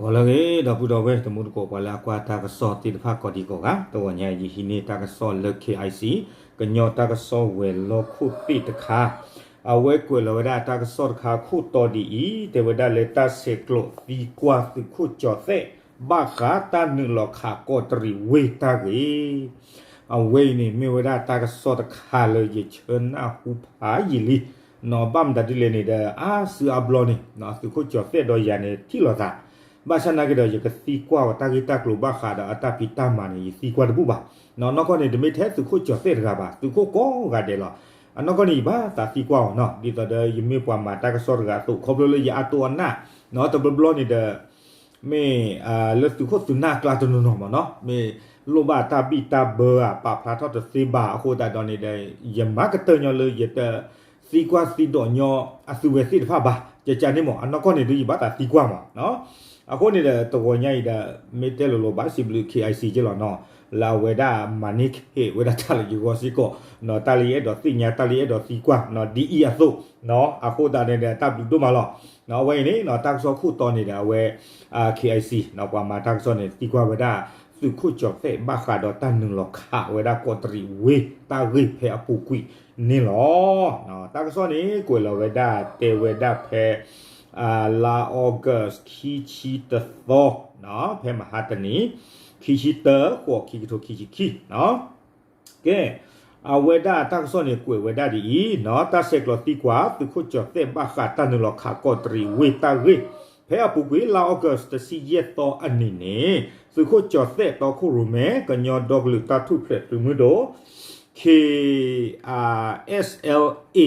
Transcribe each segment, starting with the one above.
ဂီၤလၢအဂ့ၤ ဒီပုၢ်ဒီဝဲၢ် တံၤသကိး ပှၤလၢအကွၢ်တၢ်ကစီၣ်သ့ၣ်တဖၣ်ကိးဒံကိးဂၤ, တဂီၤညါအံၤ ယဟံးန့ၢ်တၢ်ကစီၣ်လၢ K I C ကညီတၢ်ကစီၣ်ဝဲၤလီၢ်ခိၣ်သ့ၣ်တခါ, အဝဲကွဲးလီၤဝဲဒၣ်တၢ်ကစီၣ်တခါအခိၣ်တီဒ်အံၤ, တဲဝဲဒၣ်လၢတၢ်ဆဲးကျိးသံကွၢ်သုးခိၣ်ကၠီၤသဲး ဘၣ်ဃးတၢ်နုာ်လီၤခးကီးတရံးဝ့ၢ်တၢ်ဂ့ၢ် အဝဲအံၤန့ၣ် မ့ၢ်ဝဲဒၣ်တၢ်ကစီၣ်တခါလၢယဆၢနၢ်ဟူဖးယံာ်လံ, ဘၣ်မတၤဒ်လဲၣ်န့ၣ်ဒီး အါစုအါဘျီန့ၣ် သုးခိၣ်ကၠီၤသဲးဒီးယၤန့ၣ်ထံၣ်လိာ်သး, ဘၣ်ဆၣ်နာ်က့ဒီး ယကသံကွၢ်အီၤတၢ်ဂ့ၢ်တၢ်ကျိၤဘၣ်ဃးဒီးအတၢ်ဖံးတၢ်မၤန့ၣ် ယသံကွၢ်တဘူၣ်ဘၣ်, နီၢ်ကီၢ်န့ၣ် တမ့ၢ်ထဲသုးခိၣ်ကၠီၤသဲးတဂၤဘၣ်, သုးခိၣ်ကိးဂၤဒဲးလီၤ, အနီၢ်ကီၢ်န့ၣ် ယဘၣ်သးသံကွၢ်အီၤနီၤ, ဒ်သိးဒီးယမ့ၢ်ပှၤမၤတၢ်ကစီၣ်တဂၤအသိး ခီဖျိလၢယအါတိအနၢ်, တဘျီဘျီန့ၣ်ဒီး မ့ၢ်လၢသုးခိၣ်သုးနၢ်အကျါတနီၤနီၤမ့ၢ်နီၤ, မ့ၢ်လိၣ်ဘၣ်တၢ်ဘံၣ်တၢ်ဘၢဧါ ပာ်ဖျါထီၣ်တသ့ဘၣ်အဃိသတးဒီးန့ၣ်ဒီး ယမၤကတၢၢ်ညီလၢယတသံကွၢ်သံဒိးညီအသုဝဲသ့ၣ်တဖၣ်ဘၣ်, ကကန့ၣ်မ့ၢ် အနီၢ်ကီၢ်န့ၣ်ဒုးယဘၣ်သးသံကွၢ်မ့ၢ်နီၤ, အဃိန့ၣ်ဒီးတဂီၤညါအံၤဒီး မ့ၢ်တဲလိၤလိၤဘၣ်စံးဘျုး K I C က့လီၤနီၤ, လၢအဝဲဒၣ်မၤန့ၢ်က့ၤဝဲဒၣ်တၢ်လၢယဂီၢ်စ့ၢ်ကီး, တၢ်လၢယအဲၣ်ဒိးသ့ၣ်ညါ တၢ်လၢယအဲၣ်ဒိးသံကွၢ် ဒ်အံၤအသိး, အဃိသတးန့ၣ်ဒီး တၢ်ဘျုးဒိၣ်မးလီၤ. အဝဲအံၤန့ၣ် တၢ်ကစီၣ်ခိၣ်တီန့ၣ်ဒီး အဝဲ K I C ပှၤမၤတၢ်ကစီၣ်န့ၣ် သံကွၢ်ဝဲဒၣ် သုးခိၣ်ကၠီၤသဲးဘၣ်ဃးဒီးတၢ်နုာ်လီၤခးဝဲဒၣ်ကီးတရံးဝ့ၢ်တၢ်ဂ့ၢ်ဖဲအပူၤကွံာ်န့ၣ်လီၤ. တၢ်ကစီၣ်န့ၣ် ကွဲးလီၤဝဲဒၣ် တဲဝဲဒၣ်ဖဲ လါ August ခံဆံတသီ, ဖဲမဟါတနံၤ ခံဆံတၢ ဃိး ခံကထိခံဆံခံ ကဲ, အဝဲဒၣ်တၢ်ကစီၣ်န့ၣ် ကွဲးဝဲဒၣ်ဒ်အံၤနီၤ, တၢ်ဆဲးကျိးသံကွၢ် သုးခိၣ်ကၠီၤသဲးဘၣ်ဃးတၢ်နုာ်လီၤခးကီးတရံးဝ့ၢ်တၢ်ဂ့ၢ်, ဖဲအပူၤကွံာ် လါ August တဆံယဲၢ်သီအနံၤန့ၣ် သုးခိၣ်ကၠီၤသဲးတီခိၣ်ရိၣ်မဲ ကညီဒီကလုာ်တၢ်ထူၣ်ဖျဲးသုးမုၢ်ဒိၣ် K I S L A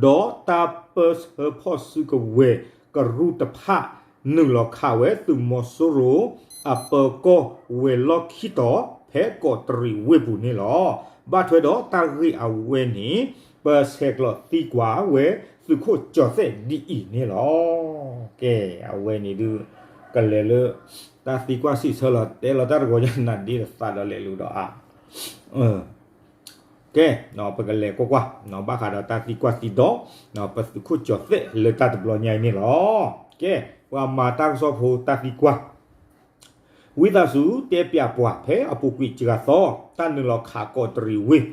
ဒီးတၢ်ပၢၢ်ဆၢဖီၣ်စုကဝဲၤကရူၢ်တဖၣ် နုာ်လီၤခးဝဲသုးမီၤစိရိၤ အပၢၤကီၢ်ဝဲၤလီၢ်ခံတီၤ ဖဲကီးတရံးဝ့ၢ်ပူၤန့ၣ်လီၤ. ဘၣ်ထွဲဒီးတၢ်ဂ့ၢ်အဝဲန့ၣ် ပဆဲးကျိးသံကွၢ်ဝဲသုးခိၣ်ကၠီၤသဲးဒ်အံၤန့ၣ်လီၤ. ကဲ, အဝဲန့ၣ်ဒုး ကလဲၤလၢ တၢ်သံကွၢ်စံးဆၢလီၤ တဲလီၤတၢ်တဂီၤညါ နၤဒ့တသးဒီးလဲၤလူၤဒီးအါ ကဲ, ပကလဲၤကွၢ်ကွၢ် ဘၣ်ဃးဒီးတၢ်သံကွၢ်သံဒိး ပသုးခိၣ်ကၠီၤသဲးလၢတၢ်တဘျီညါအံၤန့ၣ်လီၤ. ကဲ, ပှၤမၤတၢ်ကစီၣ်ဖိတၢ်သံကွၢ် ဝံသးစူၤတဲပျးပှၤဖဲအပူၤကွံာ်စှၤသီ တၢ်နုာ်လီၤခးကီးတရံးဝ့ၢ်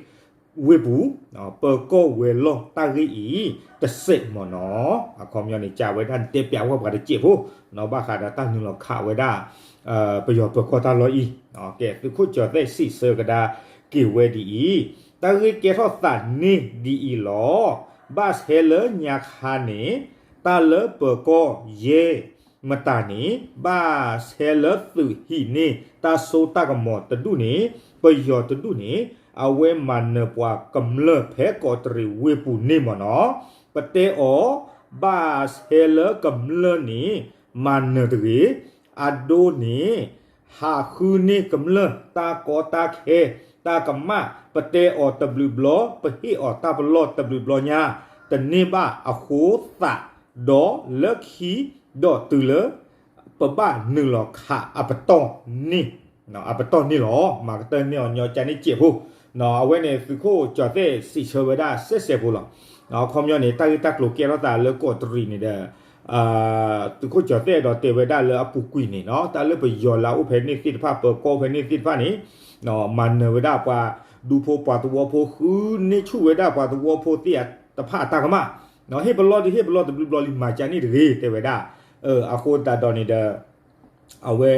ဝ့ၢ်ပူၤ ပၢၤကီၢ်ဝဲၤလီၢ်တၢ်ဂ့ၢ်အံၤ တစဲးမ့ၢ်နီၤ. အခီပညီန့ၣ် ကးဝဲဒၣ်န့ၣ် တဲပျးဝဲပှၤတစဲးဖိ ဘၣ်ဃးဒီးတၢ်နုာ်လီၤခးဝဲဒၣ် ပယီၤပၢၤကီၢ်တၢ်လီၢ်အံၤ, ကဲ သုးခိၣ်ကၠီၤသဲးစံးဆၢကဒါက့ၤဝဲဒ်အံၤ, တၢ်ဂ့ၢ်ကဲထီၣ်သးန့ၢ်ဒ်အံၤလီၤ. ဘၣ်ဆဲလၢညါခါန့ၣ် တၢ်လၢပၢၤကီၢ်ယဲၢ်မတၤန့ၣ် ဘၣ်ဆဲလၢသုးဟံးန့ၢ်တၢ်စိတၢ်ကမီၤတဒူၣ်န့ၣ် ပယီၤတဒူၣ်န့ၣ် အဝဲမၤနၢၤပှၤကမျၢၢ်ဖဲကီးတရံးဝ့ၢ်ပူၤန့ၣ်မ့ၢ်နီၤ. ပတဲအီၤ ဘၣ်ဆဲလၢကမျၢၢ်န့ၣ် မၤနၢၤတဂ့ၤ, အဒိန့ၣ် ဟးဃုန့ၢ်ကမျၢၢ်တၢ်ကီတၢ်ခဲ တၢ်ကမၣ် ပတဲအီၤတဘျုးဘျီ ပဟ့ၣ်အီၤတၢ်ပလီၢ်တဘျုးဘျီညါ တန့ၢ်ဘၣ်အဃိသး ဒီးလၢခံ ဒီးတုၤလၢ ပဘၣ်နုာ်လီၤခးအပတီၢ်န့ၣ် အပတီၢ်န့ၣ်လီၤ. မၤကတၢၢ်န့ၢ်အီၤညီကန့ၣ်စဲးဖိ, အဝဲန့ၣ်သုးခိၣ်ကၠီၤသဲးစံးဆၢဝဲဒၣ်စဲးစဲးဖိလီၤ. အခီပညီန့ၣ် တၢ်ဂ့ၢ်တၢ်ကျိၤကဲထီၣ်သးလၢကီးတရံးန့ၣ်ဒီး သုးခိၣ်ကၠီၤသဲးဒီးတဲဝဲဒၣ်လၢအပူၤကွံာ်န့ၣ်နီၤ တၢ်လၢပယီၤလၢအအိၣ်ဖဲန့ၣ်သ့ၣ်တဖၣ် ပၢၤကီၢ်ဖဲန့ၣ်သ့ၣ်တဖၣ်န့ၣ် မၤနၢၤဝဲဒၣ်ပှၤဒူဖိပှၤသဝီဖိ ဃုန့ၢ်ဆူၣ်ဝဲဒၣ်ပှၤသဝီဖိသ့ၣ်တဖၣ်အတၢ်ကမၣ်, ဟ့ၣ်ပလီၢ်ဒုးဟ့ၣ်ပလီၢ်တဘျုးဘျီလံ မၤကန့ၣ်တဂ့ၤ တဲဝဲဒၣ်. အဃိသတးဒီးန့ၣ်ဒီး အဝဲ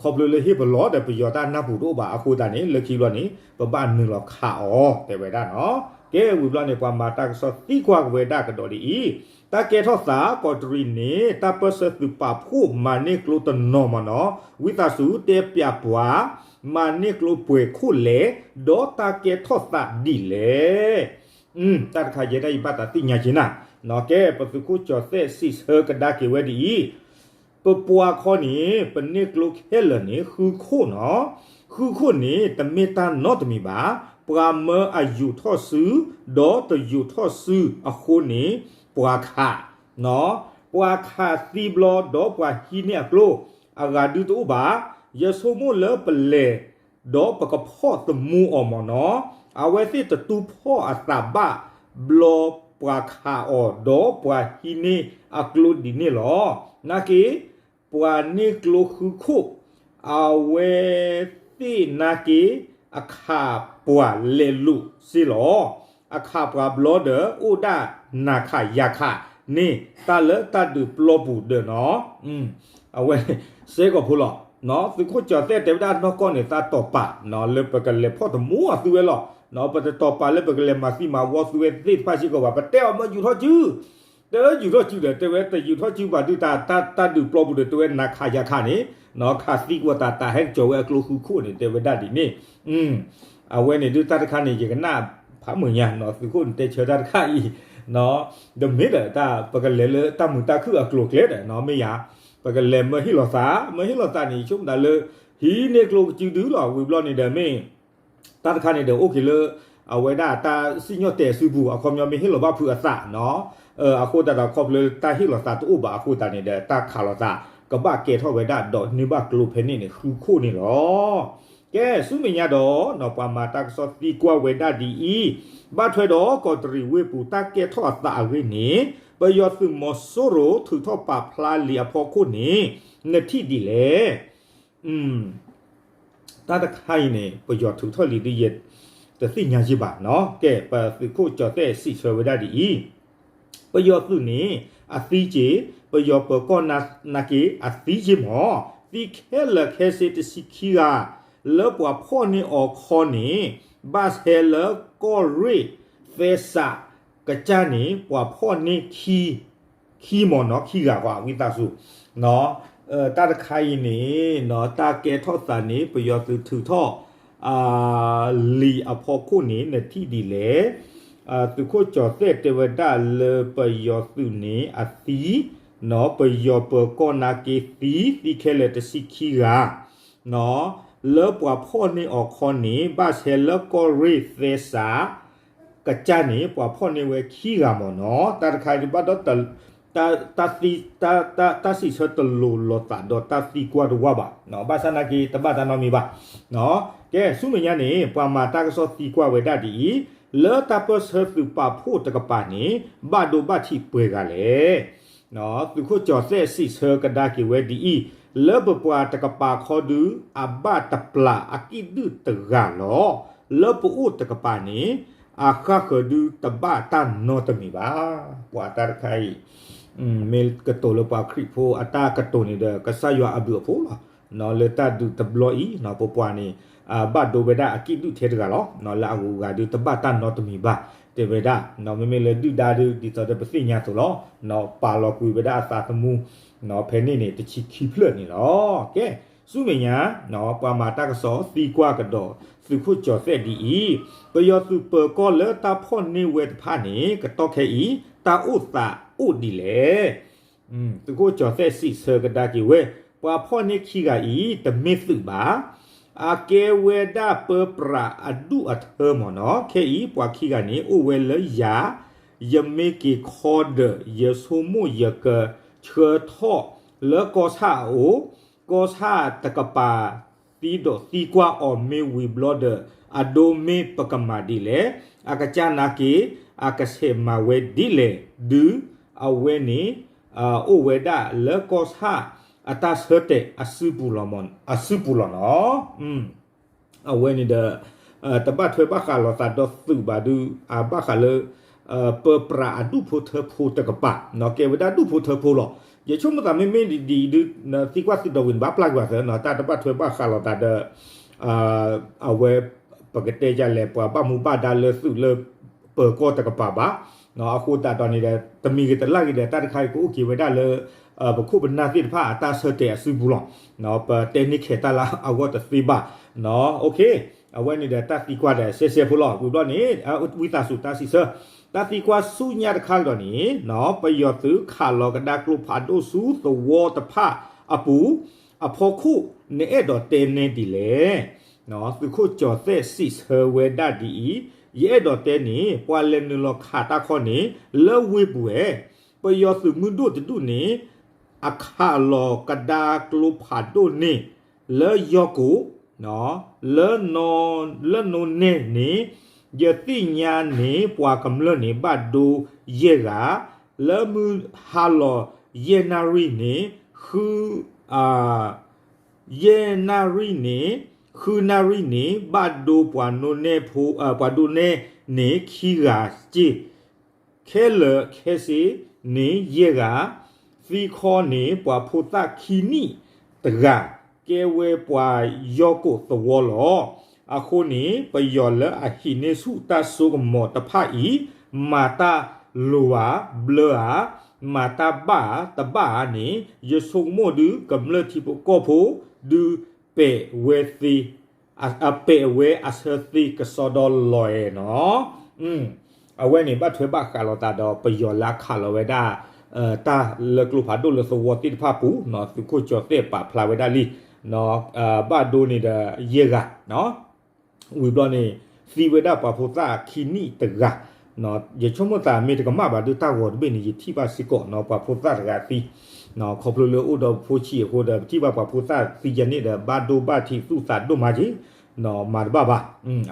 ခီဖျိလၢဟ့ၣ်ပလီၢ်ဒီးပယီၤတၢ်နၢ်ပူၤတအိၣ်ဘၣ်အဃိသတးန့ၣ် လၢခံဘျီန့ၣ် ပဘၣ်နုာ်လီၤခးအီၤ တဲဝဲဒၣ်နီၤ. ကဲဝံၤဘျီန့ၣ် ပှၤမၤတၢ်ကစီၣ်သံကွၢ်က့ၤဝဲဒၣ်ကဒီးဒ်အံၤ, တၢ်ကဲထီၣ်သးကီးတရံးန့ၣ် တၢ်ပၢၢ်ဆၢသုးပာ်ဖှိၣ်မၤန့ၢ်ကျိတနီၤမ့ၢ်နီၤ ဝံသးစူၤတဲပျးပှၤ မၤန့ၢ်ကျိပှဲၤခိၣ်လဲၣ်, ဒီးတၢ်ကဲထီၣ်သးဒ်လဲၣ်. တၢ်တခါယဲဒၣ်ယဘၣ်သးသ့ၣ်ညါက့ၤနၤ, ကဲပသုးခိၣ်ကၠီၤသဲးစံးဆၢကဒါက့ၤဝဲဒ်အံၤ, ပပှၤခီန့ၣ် ပန့ၢ်ကျိခဲလၢာ်န့ၣ် ဃုခိၣ်နီၤ, ဃုခိၣ်န့ၣ် တမ့ၢ်တၢ်နီတမံၤဘၣ်, ပှၤမၢအယူာ်ထီၣ်စု ဒီးတယူာ်ထီၣ်စုအဃိန့ၣ် ပှၤခး ပှၤခးသံဘျီဒီးပှၤဟံးန့ၢ်အကျိ အဂၤဒုတအိၣ်ဘၣ်, ယဆိကမိၣ်လၢပလဲၤ ဒီးပကဖီၣ်သမူအီၤမ့ၢ်နီၤ, အဝဲသ့ၣ်တတူၢ်ဖီၣ်အသးဘၣ်ဘျီပှၤခးအီၤ ဒီးပှၤဟံးန့ၢ်အကျိဒ်န့ၣ်လီၤ. နာ်က့ ပှၤန့ၢ်ကျိဃုခိၣ် အဝဲသ့ၣ်နာ်က့ အခးပှၤလဲၤလိာ်စ့လီၤ. အခးပှၤဘျီဒီး အိၣ်ဒၣ်နၤခးယၤခးန့ၣ် တၢ်လၢတၢ်ဒုးပျီပူၤဒီးနီၤ အဝဲ စဲကီၢ်ဖိလီၤ. သုးခိၣ်ကၠီၤသဲၣ်တဲဝဲဒၣ်နီၢ်ကီၢ်န့ၣ် တၢ်တီၤပာ်လၢပကလဲၤဖီၣ်တမူအသုဝဲလီၤ. ပတတီၤပာ်လၢပကလဲၤမၤသံမၤဝီသုဝဲသ့ၣ်တဖၣ်စ့ၢ်ကီးဘၣ်. ပတဲအီၤမ့ၢ်ယူာ်ထီၣ်စု တယူာ်ထီၣ်စုဒီး တဲဝဲတယူာ်ထီၣ်စုဘၣ်ဒုး တၢ်ဒုးပျီပူၤဒီး တဲဝဲနၤခးယၤခးန့ၣ် ခးသံကွၢ်တၢ် တၢ်ဟဲကၠီၤဝဲအကျိဃုခိၣ်န့ၣ် တဲဝဲဒၣ်ဒ်န့ၣ် အဝဲန့ၣ်ဒုးတၢ်တခါန့ၣ် ယကနၣ်ဖးမုာ်ညါ သုးခိၣ်န့ၣ်တဲဆၢတၢ်တခါအံၤ ဒီးမ့ၢ်ဒီးတၢ်ပကလဲၤလၢတၢ်မုာ်တၢ်ခုၣ်အကျိၤအကျဲဒီး မ့ၢ်ယၤ ပကလဲၤမၢဟ့ၣ်လီၤသး မၢဟ့ၣ်လီၤသးန့ၣ် ယဆိကမိၣ်တၢ်လၢ ဟံးန့ၢ်ကျိကစုဒုလီၤ ဝံၤဘျီန့ၣ်ဒီးမ့ၢ် တၢ်တခါန့ၣ်ဒီး အိၣ်က့ၤလၢ အဝဲဒၣ်တၢ်စံၣ်ညီၣ်တဲာ်အစုပူၤ အခီပညီမ့ၢ်ဟ့ၣ်လီၤဘၣ်ဖုးအသးနီၤ အဃိသတးဒီးခီဖျိတၢ်ဟ့ၣ်လီၤသးတအိၣ်ဘၣ်အဃိသတးန့ၣ်ဒီး တၢ်ခးလီၤသး ကဘၣ်ကဲထီၣ်ဝဲဒၣ်ဒီးန့ၢ်ဘၣ်ကျိဖဲန့ၣ်န့ၣ် ဃုခိၣ်န့ၣ်လီၤ. ကဲ ဆူမဲာ်ညါဒီး ပှၤမၤတၢ်ကစီၣ်သံကွၢ်ဝဲဒၣ်ဒ်အံၤ, ဘၣ်ထွဲဒီးကီးတရံးဝ့ၢ်ပူၤတၢ်ကဲထီၣ်အသးအဂ့ၢ်န့ၣ် ပယီၤသုးမီၤစိရိၤထုးထီၣ်ပာ်ဖျါလံာ်အဖီခိၣ်န့ၣ် နထံၣ်ဒ်လဲၣ်. တၢ်တခါအံၤန့ၣ် ပယီၤထုးထီၣ်လံာ်ဒ်ယဲ တသ့ၣ်ညါယ့ၢ်ဘၣ်နီၤ. ကဲ ပသုးခိၣ်ကၠီၤသဲၣ်စံးဆၢဝဲဒၣ်ဒ်အံၤ, ပယီၤသုးန့ၣ် အသံက့ၤ, ပယီၤပၢၤကီၢ်နာ်က့ၤအသံက့ၤမး, သံခဲလၢာ်ခဲဆ့တဆံခံဂၤ လၢပှၤဖီၣ်န့ၢ်အီၤခီန့ၣ် ဘၣ်ဆဲလၢကီၢ်ရ့ၣ် သဲစး ကစၢ်န့ၣ် ပှၤဖီၣ်န့ၢ် ခံမးနီၤ ခံဂၤဃီ ဝံသးစူၤ တၢ်တခါအံၤန့ၣ် တၢ်ကဲထီၣ်သးန့ၣ် ပယီၤသုးထုးထီၣ် လံာ်အဖီခိၣ်န့ၣ် နထံၣ်ဒ်လဲၣ်. သုးခိၣ်ကၠီၤသဲၣ်တဲဝဲဒၣ်လၢပယီၤသုးန့ၣ် အသံ ပယီၤပၢၤကီၢ်နာ်က့ၤသံ သံခဲလၢာ်တဆံခံဂၤ လၢပှၤဖီၣ်န့ၢ်အီၤခီန့ၣ် ဘၣ်ဆဲလၢကီၢ်ရ့ၣ်သဲစး ကစၢ်န့ၣ် ပှၤဖီၣ်န့ၢ်ဝဲခံဂၤမးနီၤ. တၢ်တခါအံၤဘၣ်ဒီး တၢ်စံးဆၢတလိၤလိာ်သးဒီးတၢ်သံကွၢ်တဝၢ်ဘၣ်. ဘၣ်ဆၣ်နာ်က့ တဘၣ်တၢ်နီတမံၤဘၣ်. ကဲ ဆူမဲာ်ညါန့ၣ် ပှၤမၤတၢ်ကစီၣ်သံကွၢ်ဝဲဒၣ်ဒ်အံၤ, လၢတၢ်ပၢၢ်ဆၢသုးပာ်ဖှိၣ်တကပၤန့ၣ် ဘၣ်ဒိဘၣ်ထံးပှဲၤဂၤလဲၣ်. သုးခိၣ်ကၠီၤသဲၣ်စံးဆၢကဒါက့ၤဝဲဒ်အံၤ, လၢပပှၤတကပၤခီဒု အဘၣ်တပျၢ်အကံၣ်ဒုၣ်တဂၤလီၤ. လၢပအိၣ်တကပၤန့ၣ် အဃၣ်ဃၢၤဒုတဘၣ်တၢ်နီတမံၤဘၣ်. ပှၤတၢ်တခါအံၤ မ့ၢ်ကတိၤလၢပှၤခရံာ်ဖိအတၢ်ကတိၤန့ၣ်ဒီး ကစၢ်ယွၤအဘျုးအဖှိၣ်လီၤ. လၢတၢ်ဒုးတဘျီအံၤ ပပှၤန့ၣ် ဘၣ်ဒိဝဲဒၣ်အကံၣ်ဒုၣ်ထဲတဂၤလီၤ. လၢအဂုၤအဂၤဒုတဘၣ်တၢ်နီတမံၤဘၣ် တဲဝဲဒၣ်. မ့မ့ၢ်လၢဒုၣ်ဒါဒု ဒ်သိးဒီးပသ့ၣ်ညါအသိးလီၤ. ပာ်လီၤကွံာ်ဝဲဒၣ်အသးသမူ ဖဲန့ၣ်န့ၣ် တဆံခံဖျၢၣ်န့ၣ်လီၤ. ကဲ ဆူမဲာ်ညါ ပှၤမၤတၢ်ကစီၣ်သံကွၢ်ကဒီးသုးခိၣ်ကၠီၤသဲၣ်ဒ်အံၤ, ပယီၤသုးပၢၤကီၢ်လၢတၢ်ဖီၣ်န့ၢ်ဝဲတဖၣ်န့ၣ် ကတီၢ်ခဲအံၤ တၢ်အိၣ်သးအိၣ်ဒ်လဲၣ်. သုးခိၣ်ကၠီၤသဲၣ်စံးဆၢကဒါက့ၤဝဲ, ပှၤဖီၣ်န့ၢ်ခံဂၤအံၤ တမ့ၢ်သုးဘၣ်. အကဲဝဲဒၣ်ပၢပြးအဒူၣ်အထၢမ့ၢ်နီၤ. ခဲအံၤ ပှၤခံဂၤန့ၣ် အိၣ်ဝဲလၢယၤ, ယမ့ၢ်က့ၤခီဒီး ယဆိကမိၣ်ယကဆှၢထီၣ်လၢကီၢ်ဆၣ်အအိၣ်, ကီၢ်ဆၣ်တကပၤ သံဒီးသံကွၢ်အီၤမ့ၢ်ဝံၤဘျီဒီး အဒိမ့ၢ်ပကမၤဒ်လဲၣ်, အကစၢ်နာ်က့ၤ အကဆဲးမၤဝဲဒ်လဲၣ်ဒုး အဝဲန့ၣ် အိၣ်ဝဲဒၣ်လၢကီၢ်ဆၣ်အတၢ်ဆၢတဲာ်အစုပူၤလီၤနီၤ. အဝဲန့ၣ်ဒီး တဘၣ်ထွဲဘၣ်ဃးလိာ်သးဒီးသုးဘၣ်ဒုး အဘၣ်ဃးလၢ ပၢပြးအဒူၣ်ဖိထၢဖိတကပၤ ကဲဝဲဒၣ်ဒူၣ်ဖိထၢဖိလီၤ. ယဆိကမိၣ်သးမ့မ့ၢ်ဒ်အံၤဒုး သံကွၢ်သုးဒီးဝံၤန့ၣ် ဘၣ်ပျၢ်ကွံာ်အသးနီၤ တၢ်တဘၣ်ထွဲဘၣ်ဃးလိာ်သးဒီး အဝဲ ပကတဲဒ်လဲၣ် ပှၤဘၣ်မူဘၣ်ဒါလၢသုးလၢပၢၤကီၢ်တကပၤဘၣ်. အဃိသတးဒီးန့ၣ်ဒီး တမံၤဂ့ၤတလၢ်ဂ့ၤဒီး တၢ်တခါအံၤကအိၣ်က့ၤဝဲဒၣ်လၢ ပခိၣ်ပနၢ်သ့ၣ်တဖၣ်အတၢ်ဆၢတဲာ်အစုပူၤလီၤ. ပတဲန့ၢ်ခဲးတၢ်လၢအဂီၢ်တသ့ဘၣ်. အဝဲန့ၣ်ဒီးတၢ်သံကွၢ်ဒီးရှဲရှဲဖိလီၤ. ဝံၤဘျီန့ၣ် ဝံသးစူၤတၢ်စံးဆၢ တၢ်သံကွၢ်ဆူညါတခါကဒီးန့ၣ် ပယီၤသုးခးလီၤကဒါကျိဖးဒိၣ်ဆူသဝီတဖၣ်အပူၤ အဖီခိၣ် နအဲၣ်ဒိးတဲနဲဒ်လဲၣ်. သုးခိၣ်ကၠီၤသဲၣ်စံးဆၢဝဲဒၣ်ဒ်အံၤ, ယအဲၣ်ဒိးတဲန့ၣ် ပှၤလဲၤနုာ်လီၤခးတၢ်ခီန့ၣ် လၢဝ့ၢ်ပူၤဝဲ, ပယီၤသုးမုၢ်ဒိၣ်တဒူၣ်န့ၣ် အခးလီၤကဒါကျိဖးဒိၣ်န့ၣ် လၢယီၢ်ကိၣ် လၢ လၢနိနဲၣ်န့ၣ် ယသ့ၣ်ညါန့ၣ် ပှၤကမျၢၢ်န့ၣ် ဘၣ်ဒိယဲၢ်ဂၤ, လၢမုၢ်ဟါလီၤယဲၢ်နၣ်ရံၣ်န့ၣ် ဃု ယဲၢ်နၣ်ရံၣ်န့ၣ်, ဃုနၣ်ရံၣ်န့ၣ် ဘၣ်ဒိပှၤဒိးနဲၣ်ဖိ, ပှၤဒိးနဲၣ်န့ၣ်ခံဂၤစ့ၢ်, ခဲလၢာ်ခဲဆ့န့ၣ်ယဲၢ်ဂၤ, သံခီန့ၣ်ပှၤဖိသၣ်ခံနံၣ်တဂၤ, ကဲဝဲပှၤယီၢ်ကိၣ်သဝီလီၤ. အဃိန့ၣ် ပယီၤလၢအဟံးန့ၢ်ဆူၣ်တၢ်စိကမီၤတဖၣ်အံၤ, မၤတၢ်လိၤဧါ, ဘျၢဧါ, မၤတၢ်ဘၣ်ဧါ, တဘၣ်ဧါန့ၣ် ယဆိကမိၣ်ဒုး ကမျၢၢ်ထံဖိကီၢ်ဖိ ဒုးပဲာ်ဝဲသ့ အပဲာ်ဝဲအဆၢသ့ကစီဒီလီၤအဲၣ်နီၤ. အဝဲန့ၣ် ဘၣ်ထွဲဘၣ်ဃးလိာ်သးဒီး ပယီၤလၢအခးလီၤဝဲဒၣ် တၢ်လၢကျိဖးဒိၣ်လၢသဝီသ့ၣ်တဖၣ်ပူၤ, သုးခိၣ်ကၠီၤသဲးပာ်ဖျါဝဲဒၣ်လံ, ဘၣ်ဒိန့ၣ်ဒီးယဲၢ်ဂၤ, ဝံၤဘျီန့ၣ် သံဝဲဒၣ်ပှၤဖိသၣ်ခံနံၣ်တဂၤ, ယဆိကမိၣ်သးမ့ၢ်တကမၣ်ဘၣ်ဒုး တၢ်ဂီၤတဘ့ၣ်န့ၣ် ယထံၣ်ဘၣ်စ့ၢ်ကီးနီၤ ပှၤဖိသၣ်တဂၤသံ, ခီဖျိလၢအိၣ်ဒီးဖိဆံးအဃိဒီး ပထံၣ်ဘၣ်ပှၤဖိသၣ်သံယဲန့ၣ်ဒီး ဘၣ်ဒိဘၣ်ထံးသူၣ်သးဒိၣ်မးက့ၤ, မၤတဘၣ်ဘၣ်.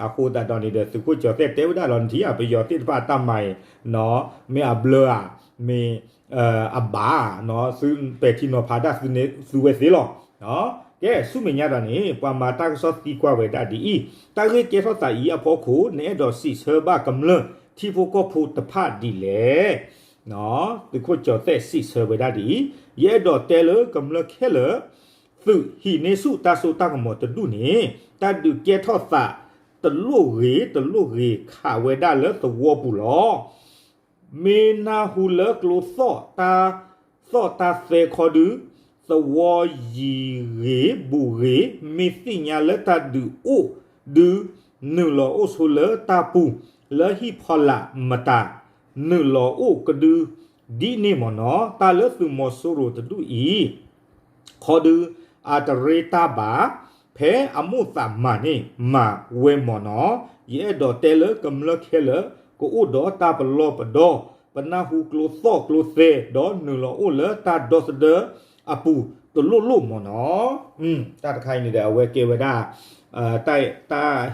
အဃိသတးဒီးန့ၣ်ဒီး သုးခိၣ်ကၠီၤသဲးတဲဝဲဒၣ်လီၤ နထံၣ်ဧါ ပယီၤသ့ၣ်တဖၣ်အတၢ်မၤအံၤ, မ့ၢ်အဘျၢဧါ, မ့ၢ် အဘၣ်, သုပဲာ်ထံနီၤဖးဒၣ်သုဝဲသ့လီၤ. ကဲ ဆူမဲာ်ညါဒီးန့ၣ် ပှၤမၤတၢ်ကစီၣ်သံကွၢ်ဝဲဒၣ်ဒ်အံၤ, တၢ်ဂ့ၢ်ကဲထီၣ်သးအံၤအဖီခိၣ် နအဲၣ်ဒိးစံးဆၢဘၣ်ကမျၢၢ်ထံဖိကီၢ်ဖိတဖၣ်ဒ်လဲၣ်. သုးခိၣ်ကၠီၤသဲးစံးဆၢဝဲဒၣ်ဒ်အံၤ, ယအဲၣ်ဒိးတဲလၢကမျၢၢ်ခဲလၢာ် သုးဟံးန့ၢ်ဆူၣ်တၢ်စိတၢ်ကမီၤတဒူၣ်န့ၣ် တၢ်ဒုးကဲထီၣ်သးတလိၣ်ဂ့ၤတလိၣ်ဂ့ၤခးဝဲဒၣ်လၢသဝီပူၤလီၤ. မ့ၢ်နၢ်ဟူလၢကျိသီၣ်တၢ်သီၣ်တၢ်သဲခီဒု, သဝီယံၤဂ့ၤဘူးဂ့ၤ မ့ၢ်သ့ၣ်ညါလၢတၢ်ဒုးအိၣ်ဒု, နုာ်လီၤအိၣ်ဆိလၢတၢ်ပူၤ လၢဟံၣ်ဖီလာ်မတၤ, နုာ်လီၤအိၣ်ကဒု ဒ်န့ၣ်မ့ၢ်နီၤ. တၢ်လၢသုးမီၤစိရိၤတဒူၣ်အံၤ ခီဒု အတရ့တၢ်ဘၣ်, ဖဲအမိၣ်သးမၤန့ၣ် မၤဝဲမ့ၢ်နီၤ. ယအဲၣ်ဒိးတဲလၢကမျၢၢ်ခဲလၢာ် ကအိၣ်ဒီးတၢ်ပလီၢ်ပဒီ, ပနၢ်ဟူကျိသီၣ်ကျိသဲ ဒီးနုာ်လီၤအိၣ်လၢတၢ်ဒီသဒၢအပူၤတလိၣ်လိၣ်မ့ၢ်နီၤ. တၢ်တခါအံၤန့ၣ်ဒီး အဝဲကဲဝဲဒၣ် တၢ်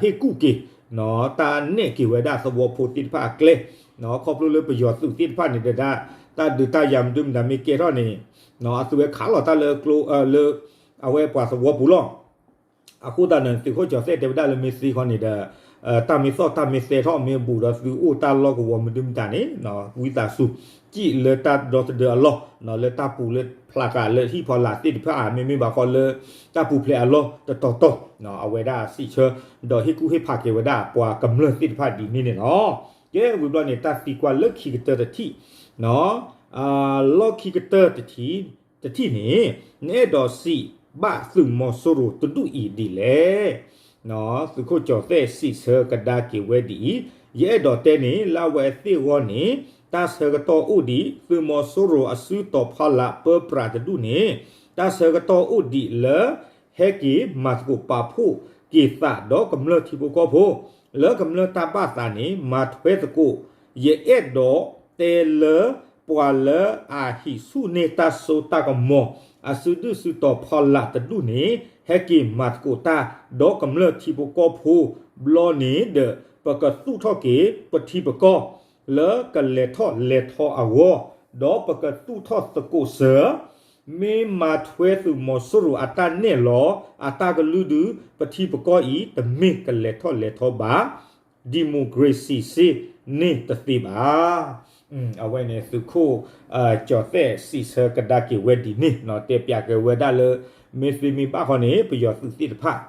ဟ့ၣ်ကူၣ်က့ၤ တၢ်နဲၣ်က့ၤဝဲဒၣ်သဝီဖိသ့ၣ်တဖၣ်အကျဲ, ခီဖျိလၢပယီၤသုးသ့ၣ်တဖၣ်န့ၣ်ဒီး တၢ်ဒုးတၢ်ယၤမနုၤမတၤမ့ၢ်ကဲထီၣ်န့ၣ် အသုဝဲခးလီၤတၢ်လၢကျိ လၢ အဝဲပှၤသဝီပူၤလီၤ. အဃိသတးန့ၣ် သုးခိၣ်ကၠီၤသဲးတဲဝဲဒၣ်လၢမ့ၢ်သ့ခီန့ၣ်ဒီး တၢ်မ့ၢ်သီၣ်တၢ်မ့ၢ်သဲထီၣ် မ့ၢ်ဘူးဒီးသုအိၣ်တၢ်လီၢ်ကဝီၤမနုၤမတၤန့ၣ် ဝံသးစူၤ စံၣ်လၢတၢ်ဒီသဒၢအလီၢ် လၢတၢ်ပူၤလၢဖျးကးလၢဟံၣ်ဖီလာ်သ့ၣ်တဖၣ် မ့မ့ၢ်ဘၣ်ဃီလၢ တၢ်ပူၤဖျဲးအလီၢ်တတီၤတီၤ အဝဲဒၣ်စံးဆၢ ဒီးဟ့ၣ်ကူၣ်ဟ့ၣ်ဖးက့ၤဝဲဒၣ်ပှၤကမျၢၢ်သ့ၣ်တဖၣ်ဒ်န့ၣ်န့ၣ်လီၤ. ကဲဝံၤဘျီန့ၣ် တၢ်သံကွၢ်လၢခံကတၢၢ်တထံၣ် လီၢ်ခံကတၢၢ်တထံၣ်န့ၣ် နအဲၣ်ဒိးစံးဘၣ်သုးမီၤစိရိၤတဒူၣ်အံၤဒ်လဲၣ်. သုးခိၣ်ကၠီၤသဲးစံးဆၢကဒါက့ၤဝဲဒ်အံၤ, ယအဲၣ်ဒိးတဲန့ၣ် လၢအဝဲသ့ၣ်အဂီၢ်န့ၣ် တၢ်ဆၢကတီၢ်အိၣ်ဒံး သုးမီၤစိရိၤအစုတီၤဖီလာ်ပၢပြးတဒူၣ်န့ၣ် တၢ်ဆၢကတီၢ်အိၣ်ဒံးလၢ ဟဲက့ၤမၤသကိးပာ်ဖှိၣ်က့ၤသးဒီးကမျၢၢ်ထံဖိကီၢ်ဖိ လၢကမျၢၢ်တၢ်ဘၣ်သးန့ၣ် မၤထွဲသကိး ယအဲၣ်ဒိးတဲလၢ ပှၤလၢအဟံးဆူၣ်န့ၢ်တၢ်စိတၢ်ကမီၤ အစုဒုၣ်စုတီၤဖီလာ်တဒူၣ်န့ၣ် ဟဲက့ၤမၤသကိးတၢ် ဒီးကမျၢၢ်ထံဖိကီၢ်ဖိ ဘျီန့ၣ်ဒီး ပကသူၣ်ထီၣ်က့ၤပထံပကီၢ် လၢကလဲၤထီၣ်လဲၤထီအဂီၢ်, ဒီးပကသူၣ်ထီၣ်သကိးစၢၤ မ့ၢ်မၤထွဲသုးမီၤစိရိၤအတၢ်နဲၣ်လီၤ အတၢ်ကလုၢ်ဒုး ပထံပကီၢ်အံၤ တမ့ၢ်ကလဲၤထီၣ်လဲၤထီဘၣ် democracy စ့ၢ်န့ၣ်တသ့ဘၣ်. အဝဲန့ၣ်သုးခိၣ် ကၠီၤသဲးစံးဆၢကဒါက့ၤဝဲဒ်န့ၣ် တဲပၠးက့ၤဝဲဒၣ်လၢ မ့ၢ်သ့မ့ၢ်ဘၣ်ဃီန့ၣ် ပယီၤသုးသ့ၣ်တဖၣ်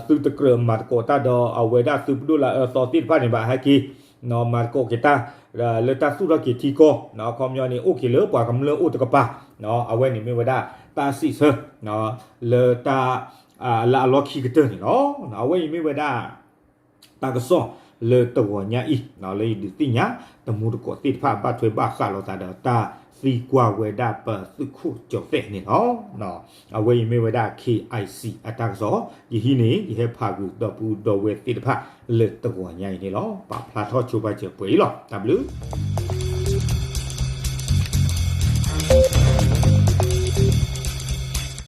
သုတကြၢးမၤသကိးတၢ်ဒီးအဝဲဒၣ်သုးပဒိၣ်လၢအအၢသီသ့ၣ်တဖၣ်န့ၣ်ဘၣ် ဟဲက့ၤ မၤသကိးက့ၤတၢ် လၢတၢ်သူၣ်ထီၣ်က့ၤထံကီၢ် ခီပညီန့ၣ် အိၣ်က့ၤလၢပှၤကမျၢၢ်အိၣ်တကပၤ အဝဲန့ၣ်မ့ၢ်ဝဲဒၣ်တၢ်စံးဆၢ လၢတၢ် လၢအလီၢ်ခံကတၢၢ်န့ၣ်လီၤ. အဝဲအံၤမ့ၢ်ဝဲဒၣ် တၢ်ကစီၣ်လၢတဂီၤညါအံၤ လၢယဒုးသ့ၣ်ညါ တမူတကိးသ့ၣ်တဖၣ် ဘၣ်ထွဲဘၣ်ဃးလိာ်သးဒီးတၢ်သံကွၢ်ဝဲဒၣ်ပသုးခိၣ်ကၠီၤသဲးန့ၣ်လီၤ. အဝဲအံၤမ့ၢ်ဝဲဒၣ် KIC အတၢ်ကစီၣ် ယဟံးန့ၢ် ယဟဲဖးဂုာ်ဒီပုၢ်ဒီဝဲၢ်သ့ၣ်တဖၣ်လၢတဂီၤညါအံၤန့ၣ်လီၤ. ပာ်ဖျါထီၣ်ဆိပာ်စၢၤပှဲၤအံၤလီၤ. တၢ်ဘျုး